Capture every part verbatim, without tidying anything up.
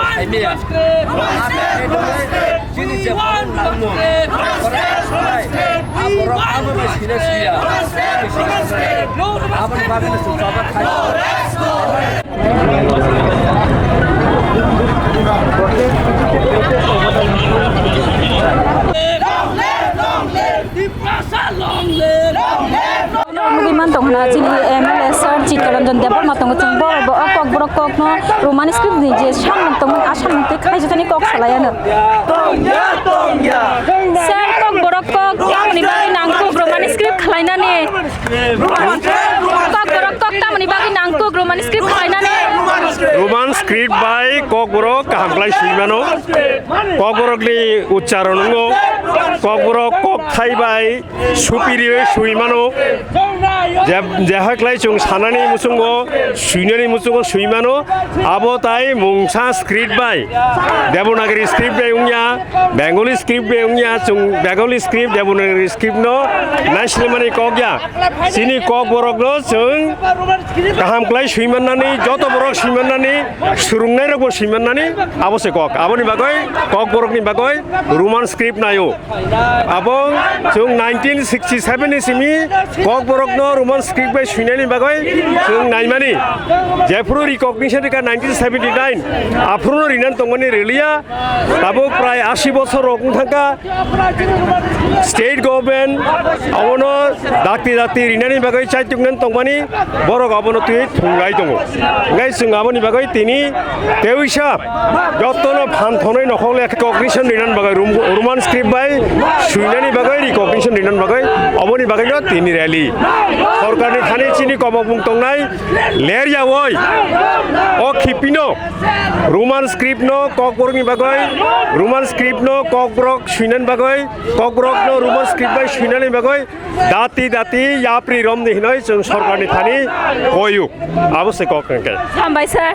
Hai miya. Chini je bang langmo. Abo abo bai sina siya. Abo ni bagwi no sung chaba khai. Nugwi man tong hwna chini M L A sir Chittaranjan Debbarma tongo, chwng bo bo o Kokborok kokno Roman script ni je samung tongmani a samung tei khaijak thani kok salai ano. Sir, Kokborok kok tamoni bagwi nangkuk Roman script khlainani? Kokborok kok tamoni bagwi nangkuk Roman script khlainani? Roman script bai Kokborok kaham khlai swi mano. Kokborokni uchcharon wngo. Kokborok kok thai bai supiri swi mano. Je, je haklai chwng sanani muchungo, swinani muchungo swi mano. Abo tai mungsa script bai, Devanagari script bai wngya, Bengali script bai wngya, chwng Bengali script, Devanagari script no naislemani kok ya. Chini Kokborok no chwng kaham khlai swi mannani, joto borok swi mannani, swrwngnai rok bo swi mannani, abo se kok. Aboni bagwi Kokborokni bagwi Roman script naio. Abo chwng nineteen sixty seven ni simi Kokborokno Roman script bai swinani bagwi chwng naimani. Jephuru recognition rikha nineteen seventy nine, aphuru rinan tongmani riliya. Tabuk prai ashi bosor rok wng thangkha. State government abono dakti dakti rinani bagwi chaituknani tongmani, borok abono twi thunglai tongo. Hwnkhe chwng aboni bagwi tini teisa jotono phan thonwi nokhok le recognition rinani bagwi Rom-, Roman script bai swinani bagwi recognition rinani bagwi oboni bagwino tini rally. Sorkarni thani chini kobokbung tongnai leryaui o khipino Roman script no Kokborokni bagwi, Roman script no Kokborok swinani bagwi, Kokborok no Roman script bai swinani bagwi dati dati yapri romni hinoi chwng sorkarni thani koyu. Abo se kok hwnkhe. Hambai sir.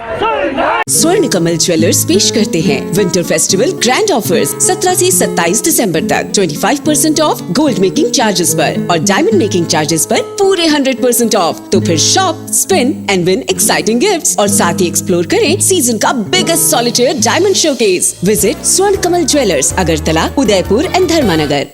Swर्ण कमल ज्वेलर्स पेश करते हैं winter festival grand offers सत्रह से सत्ताईस दिसंबर तक। Twenty five percent of gold making charges पर और डायमंड मेकिंग चार्जेस पर पूरे हंड्रेड परसेंट ऑफ। तो फिर shop, spin and win exciting gifts और साथ ही एक्सप्लोर करें सीजन का biggest solitaire diamond showcase. Visit स्वर्ण कमल ज्वेलर्स, अगरतला, उदयपुर एंड धर्मानगर।